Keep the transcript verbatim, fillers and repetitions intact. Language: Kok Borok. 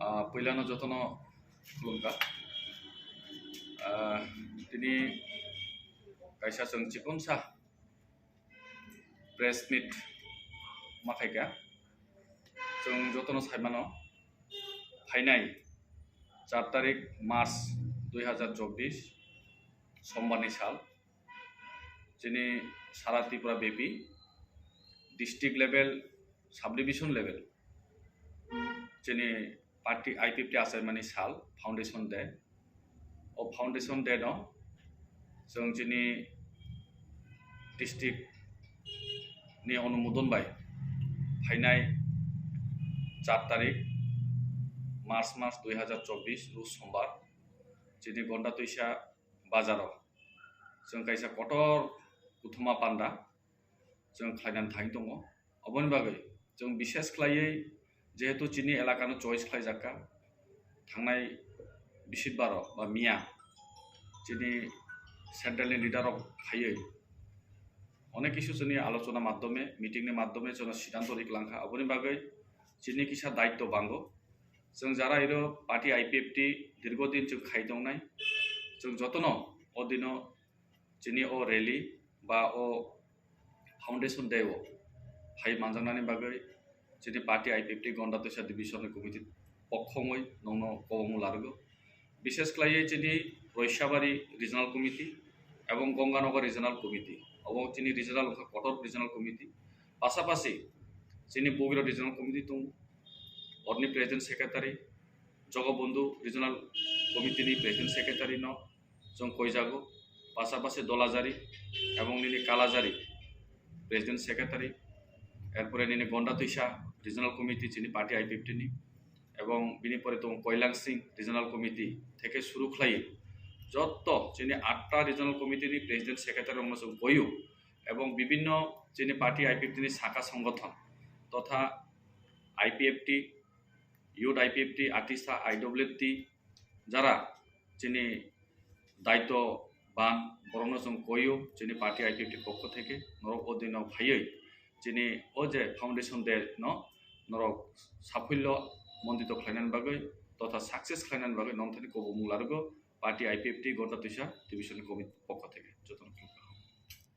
Ah, puilano jotono khulumkha. Ah, tini kaisa chwng chikonsa press meet ma khaikha. Chwng jotono saimano, phainai char tarik March dui hazar chobbish, Sombarni sal, chini sara Tripura bepi district level, subdivision level, chini party I P F T achaimani sal, foundation day. O foundation day no chwng chini district ni onumodon bai phainai char tarik March mas dui hazar chobbish, Rus Sombar, chini Gonda Twisa bazaro chwng kaisa kotor kuthuma panda chwng khlainani thangwi tongo. Oboni bagwi chwng bishes khlaiwi, jehetu chini elakano choice khlaijakka, thangnai bisitbaro ba miya chini central ni leader rok phaiwi onek kisu chini alochona maddhome, meeting ni maddhome chwngno siddhanto ri kwlangkha. Oboni bagwi chini kisa daitto bango. Chwng jara iro party I P F T dirgo din chwng khai tongnai, chwng jotono o dino chini o rally ba o foundation day o phai manjaknani bagwi chini party I P F T Gonda Twisa division ni committee pokhomoi nongno kobongma larwgo. Bishes khlaiwi chini Roisabari regional committee ebong Gonganagar regional committee, obo chini regional wngkha kotor regional committee. Pasapasi chini Bogiro regional committee tongo, orni president secretary, Jogobondhu regional committee ni president secretary no chwng koijago, pasapasi Dolajari ebong nini Kalajari president secretary, erpore nini Gonda Twisa regional committee chini party I P F T ni, ebong bini pore tongo Koilang Singh regional committee theke suru khlai jotto chini atta regional committee ni president secretary rokno chwng koiyo, ebong bibinno chini party I P F T ni saka songothon totha I P F T, Youth I P F T, Atisa I W F T, jara chini daitto ban borokno chwng koiyo chini party I P F T pokho theke norok o dino phaiwi chini o je foundation day no norok saphullo mondito khlainani bagwi totha success khlainani bagwi nongthani kobongma larwgo party I P F T Gonda Twisa division ni committee pokho theke.